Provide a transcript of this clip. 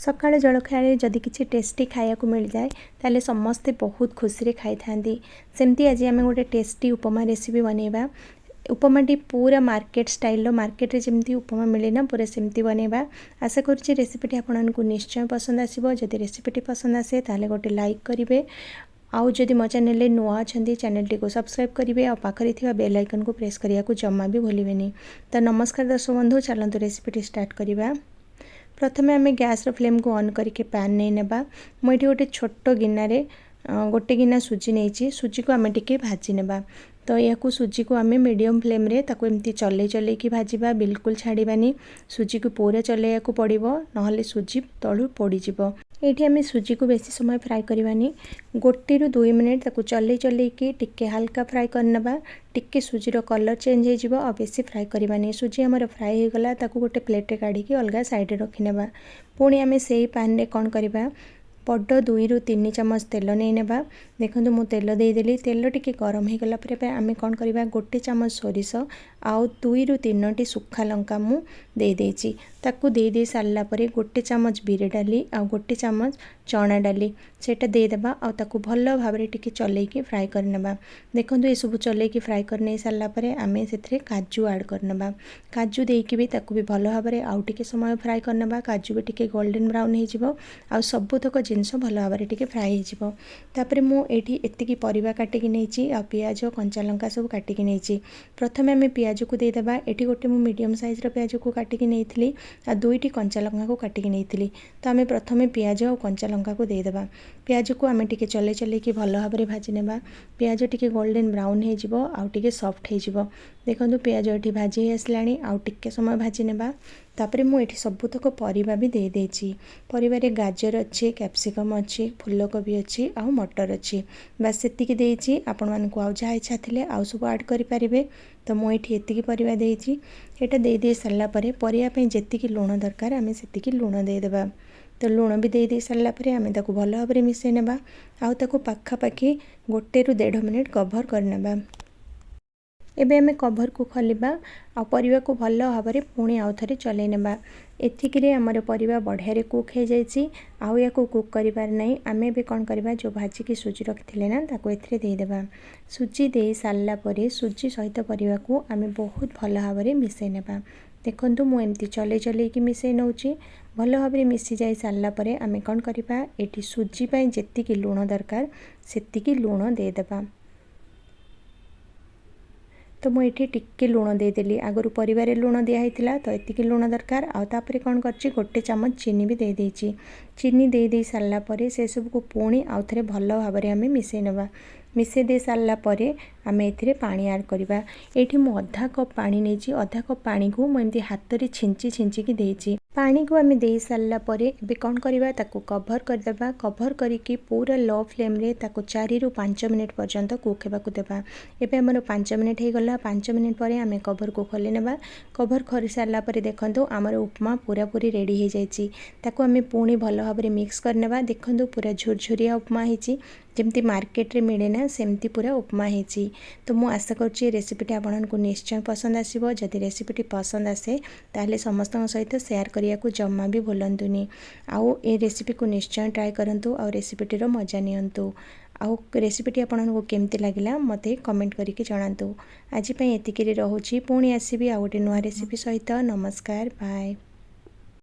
ସକାଳ ଜଳଖିଆରେ ଯଦି କିଛି ଟେଷ୍ଟି ଖାଇବାକୁ ମିଳିଯାଏ, ତାହେଲେ ସମସ୍ତେ ବହୁତ ଖୁସିରେ ଖାଇଥାନ୍ତି। ସେମିତି ଆଜି ଆମେ ଗୋଟେ ଟେଷ୍ଟି ଉପମା ରେସିପି ବନେଇବା। ଉପମାଟି ପୁରା ମାର୍କେଟ ଷ୍ଟାଇଲର, ମାର୍କେଟରେ ଯେମିତି ଉପମା ମିଳେ ନା, ପୁରା ସେମିତି ବନେଇବା। ଆଶା କରୁଛି ରେସିପିଟି ଆପଣଙ୍କୁ ନିଶ୍ଚୟ ପସନ୍ଦ ଆସିବ। ଯଦି ରେସିପିଟି ପସନ୍ଦ ଆସେ, ତାହେଲେ ଗୋଟେ ଲାଇକ୍ କରିବେ। ଆଉ ଯଦି ମୋ ଚ୍ୟାନେଲରେ ନୂଆ ଅଛନ୍ତି, ଚ୍ୟାନେଲଟିକୁ ସବସ୍କ୍ରାଇବ୍ କରିବେ ଆଉ ପାଖରେ ଥିବା ବେଲ୍ ଆଇକନ୍କୁ ପ୍ରେସ୍ କରିବାକୁ ଜମା ବି ଭୁଲିବେନି। ତ ନମସ୍କାର ଦର୍ଶକ ବନ୍ଧୁ, ଚାଲନ୍ତୁ ରେସିପିଟି ଷ୍ଟାର୍ଟ କରିବା। ପ୍ରଥମେ ଆମେ ଗ୍ୟାସ୍ର ଫ୍ଲେମ୍କୁ ଅନ୍ କରିକି ପ୍ୟାନ୍ ନେଇ ନେବା। ମୁଁ ଏଠି ଗୋଟେ ଛୋଟ ଗିନାରେ ଗୋଟେ ଗିନା ସୁଜି ନେଇଛି। ସୁଜିକୁ ଆମେ ଟିକେ ଭାଜି ନେବା। ତ ଏହାକୁ ସୁଜିକୁ ଆମେ ମିଡ଼ିୟମ୍ ଫ୍ଲେମ୍ରେ ତାକୁ ଏମିତି ଚଲେଇ ଚଲେଇକି ଭାଜିବା, ବିଲକୁଲ ଛାଡ଼ିବାନି। ସୁଜିକୁ ପୁରା ଚଲେଇବାକୁ ପଡ଼ିବ, ନହେଲେ ସୁଜି ତଳୁ ପୋଡ଼ିଯିବ। ଏଇଠି ଆମେ ସୁଜିକୁ ବେଶୀ ସମୟ ଫ୍ରାଏ କରିବାନି। 1ରୁ 2 ମିନିଟ୍ ତାକୁ ଚଲେଇ ଚଲେଇକି ଟିକେ ହାଲକା ଫ୍ରାଏ କରିନେବା। ଟିକେ ସୁଜିର କଲର୍ ଚେଞ୍ଜ ହେଇଯିବ, ଆଉ ବେଶୀ ଫ୍ରାଏ କରିବାନି। ସୁଜି ଆମର ଫ୍ରାଏ ହେଇଗଲା, ତାକୁ ଗୋଟେ ପ୍ଲେଟ୍ରେ କାଢ଼ିକି ଅଲଗା ସାଇଡ଼୍ରେ ରଖିନେବା। ପୁଣି ଆମେ ସେଇ ପ୍ୟାନ୍ରେ କ'ଣ କରିବା? ବଡ଼ 2ରୁ 3 ଚାମଚ ତେଲ ନେଇ ନେବା। ଦେଖନ୍ତୁ, ମୁଁ ତେଲ ଦେଇଦେଲି। ତେଲ ଟିକେ ଗରମ ହେଇଗଲା ପରେ ଆମେ କ'ଣ କରିବା? ଗୋଟେ ଚାମଚ ସୋରିଷ ଆଉ 2ରୁ 3ଟି ଶୁଖା ଲଙ୍କା ମୁଁ ଦେଇଦେଇଛି। ତାକୁ ଦେଇ ସାରିଲା ପରେ ଗୋଟେ ଚାମଚ ବିରି ଡାଲି ଆଉ ଗୋଟେ ଚାମଚ ଚଣା ଡାଲି ସେଇଟା ଦେଇଦେବା ଆଉ ତାକୁ ଭଲ ଭାବରେ ଟିକେ ଚଲେଇକି ଫ୍ରାଏ କରିନେବା। ଦେଖନ୍ତୁ, ଏସବୁ ଚଲେଇକି ଫ୍ରାଏ କରିନେଇ ସାରିଲା ପରେ ଆମେ ସେଥିରେ କାଜୁ ଆଡ଼୍ କରିନେବା। କାଜୁ ଦେଇକି ବି ତାକୁ ବି ଭଲ ଭାବରେ ଆଉ ଟିକେ ସମୟ ଫ୍ରାଏ କରିନେବା। କାଜୁ ବି ଟିକେ ଗୋଲ୍ଡେନ୍ ବ୍ରାଉନ୍ ହେଇଯିବ ଆଉ ସବୁତକ ଜିନିଷ ଭଲ ଭାବରେ ଟିକେ ଫ୍ରାଏ ହେଇଯିବ। ତାପରେ ମୁଁ ଏଇଠି ଏତିକି ପରିବା କାଟିକି ନେଇଛି ଆଉ ପିଆଜ, କଞ୍ଚା ଲଙ୍କା ସବୁ କାଟିକି ନେଇଛି। ପ୍ରଥମେ ଆମେ ପିଆଜକୁ ଦେଇଦେବା। ଏଠି ଗୋଟେ ମୁଁ ମିଡ଼ିୟମ୍ ସାଇଜ୍ର ପିଆଜକୁ କାଟିକି ନେଇଥିଲି ଆଉ ଦୁଇଟି କଞ୍ଚା ଲଙ୍କାକୁ କାଟିକି ନେଇଥିଲି। ତ ଆମେ ପ୍ରଥମେ ପିଆଜ ଆଉ କଞ୍ଚା ଲଙ୍କାକୁ ଦେଇଦେବା। ପିଆଜକୁ ଆମେ ଟିକେ ଚଲେଇ ଚଲେଇକି ଭଲ ଭାବରେ ଭାଜି ନେବା। ପିଆଜ ଟିକେ ଗୋଲ୍ଡେନ୍ ବ୍ରାଉନ୍ ହେଇଯିବ ଆଉ ଟିକେ ସଫ୍ଟ ହେଇଯିବ। ଦେଖନ୍ତୁ, ପିଆଜ ଏଠି ଭାଜି ହେଇ ଆସିଲାଣି, ଆଉ ଟିକେ ସମୟ ଭାଜି ନେବା। ତାପରେ ମୁଁ ଏଠି ସବୁତକ ପରିବା ବି ଦେଇଦେଇଛି। ପରିବାରେ ଗାଜର ଅଛି, କ୍ୟାପ୍ସିକମ୍ ଅଛି, ଫୁଲକୋବି ଅଛି ଆଉ ମଟର ଅଛି। ବାସ୍, ସେତିକି ଦେଇଛି। ଆପଣମାନଙ୍କୁ ଆଉ ଯାହା ଇଚ୍ଛା ଥିଲେ ଆଉ ସବୁ ଆଡ଼୍ କରିପାରିବେ। ତ ମୁଁ ଏଠି ଏତିକି ପରିବା ଦେଇଛି। ଏଇଟା ଦେଇ ଦେଇ ସାରିଲା ପରେ ପରିବା ପାଇଁ ଯେତିକି ଲୁଣ ଦରକାର, ଆମେ ସେତିକି ଲୁଣ ଦେଇଦେବା। ତ ଲୁଣ ବି ଦେଇ ଦେଇ ସାରିଲା ପରେ ଆମେ ତାକୁ ଭଲ ଭାବରେ ମିଶାଇ ନେବା ଆଉ ତାକୁ ପାଖାପାଖି 1ରୁ 1.5 ମିନିଟ୍ କଭର୍ କରିନେବା। ଏବେ ଆମେ କଭର୍କୁ ଖୋଲିବା ଆଉ ପରିବାକୁ ଭଲ ଭାବରେ ପୁଣି ଆଉ ଥରେ ଚଲେଇ ନେବା। ଏତିକିରେ ଆମର ପରିବା ବଢ଼ିଆରେ କୁକ୍ ହେଇଯାଇଛି, ଆଉ ୟାକୁ କୁକ୍ କରିବାର ନାହିଁ। ଆମେ ଏବେ କ'ଣ କରିବା? ଯେଉଁ ଭାଜିକି ସୁଜି ରଖିଥିଲେ ନା, ତାକୁ ଏଥିରେ ଦେଇଦେବା। ସୁଜି ଦେଇ ସାରିଲା ପରେ ସୁଜି ସହିତ ପରିବାକୁ ଆମେ ବହୁତ ଭଲ ଭାବରେ ମିଶାଇ ନେବା। ଦେଖନ୍ତୁ, ମୁଁ ଏମିତି ଚଲେଇ ଚଲେଇକି ମିଶାଇ ନେଉଛି। ଭଲ ଭାବରେ ମିଶି ଯାଇ ସାରିଲା ପରେ ଆମେ କ'ଣ କରିବା? ଏଠି ସୁଜି ପାଇଁ ଯେତିକି ଲୁଣ ଦରକାର, ସେତିକି ଲୁଣ ଦେଇଦେବା। ତ ମୁଁ ଏଠି ଟିକେ ଲୁଣ ଦେଇଦେଲି। ଆଗରୁ ପରିବାରେ ଲୁଣ ଦିଆହେଇଥିଲା, ତ ଏତିକି ଲୁଣ ଦରକାର। ଆଉ ତାପରେ କ'ଣ କରିଛି? ଗୋଟେ ଚାମଚ ଚିନି ବି ଦେଇଦେଇଛି। ଚିନି ଦେଇ ଦେଇ ସାରିଲା ପରେ ସେସବୁକୁ ପୁଣି ଆଉ ଥରେ ଭଲ ଭାବରେ ଆମେ ମିଶାଇ ନେବା। ମିଶାଇ ଦେଇ ସାରିଲା ପରେ ଆମେ ଏଥିରେ ପାଣି ଆଡ଼୍ କରିବା। ଏଇଠି ମୁଁ ଅଧା କପ୍ ପାଣି ନେଇଛି। ଅଧା କପ୍ ପାଣିକୁ ମୁଁ ଏମିତି ହାତରେ ଛିଞ୍ଚି ଛିଞ୍ଚିକି ଦେଇଛି। ପାଣିକୁ ଆମେ ଦେଇ ସାରିଲା ପରେ ଏବେ କ'ଣ କରିବା? ତାକୁ କଭର୍ କରିଦେବା। କଭର୍ କରିକି ପୁରା ଲୋ ଫ୍ଲେମ୍ରେ ତାକୁ 4ରୁ 5 ମିନିଟ୍ ପର୍ଯ୍ୟନ୍ତ କୁକ୍ ହେବାକୁ ଦେବା। ଏବେ ଆମର 5 ମିନିଟ୍ ହେଇଗଲା। 5 ମିନିଟ୍ ପରେ ଆମେ କଭର୍କୁ ଖୋଲି ନେବା। କଭର୍ ଖୋଲି ସାରିଲା ପରେ ଦେଖନ୍ତୁ, ଆମର ଉପମା ପୁରାପୁରି ରେଡ଼ି ହେଇଯାଇଛି। ତାକୁ ଆମେ ପୁଣି ଭଲ ଭାବରେ ମିକ୍ସ କରିନେବା। ଦେଖନ୍ତୁ, ପୁରା ଝୁରଝୁରିଆ ଉପମା ହେଇଛି। ଯେମିତି ମାର୍କେଟରେ ମିଳେ ନା, ସେମିତି ପୁରା ଉପମା ହେଇଛି। ତ ମୁଁ ଆଶା କରୁଛି ଏ ରେସିପିଟି ଆପଣଙ୍କୁ ନିଶ୍ଚୟ ପସନ୍ଦ ଆସିବ। ଯଦି ରେସିପିଟି ପସନ୍ଦ ଆସେ, ତାହେଲେ ସମସ୍ତଙ୍କ ସହିତ ସେୟାର କରିବାକୁ ଜମା ବି ଭୁଲନ୍ତୁନି। ଆଉ ଏ ରେସିପିକୁ ନିଶ୍ଚୟ ଟ୍ରାଏ କରନ୍ତୁ ଆଉ ରେସିପିଟିର ମଜା ନିଅନ୍ତୁ। ଆଉ ରେସିପିଟି ଆପଣଙ୍କୁ କେମିତି ଲାଗିଲା, ମୋତେ କମେଣ୍ଟ କରିକି ଜଣାନ୍ତୁ। ଆଜି ପାଇଁ ଏତିକିରେ ରହୁଛି। ପୁଣି ଆସିବି ଆଉ ଗୋଟେ ନୂଆ ରେସିପି ସହିତ। ନମସ୍କାର, ବାଏ।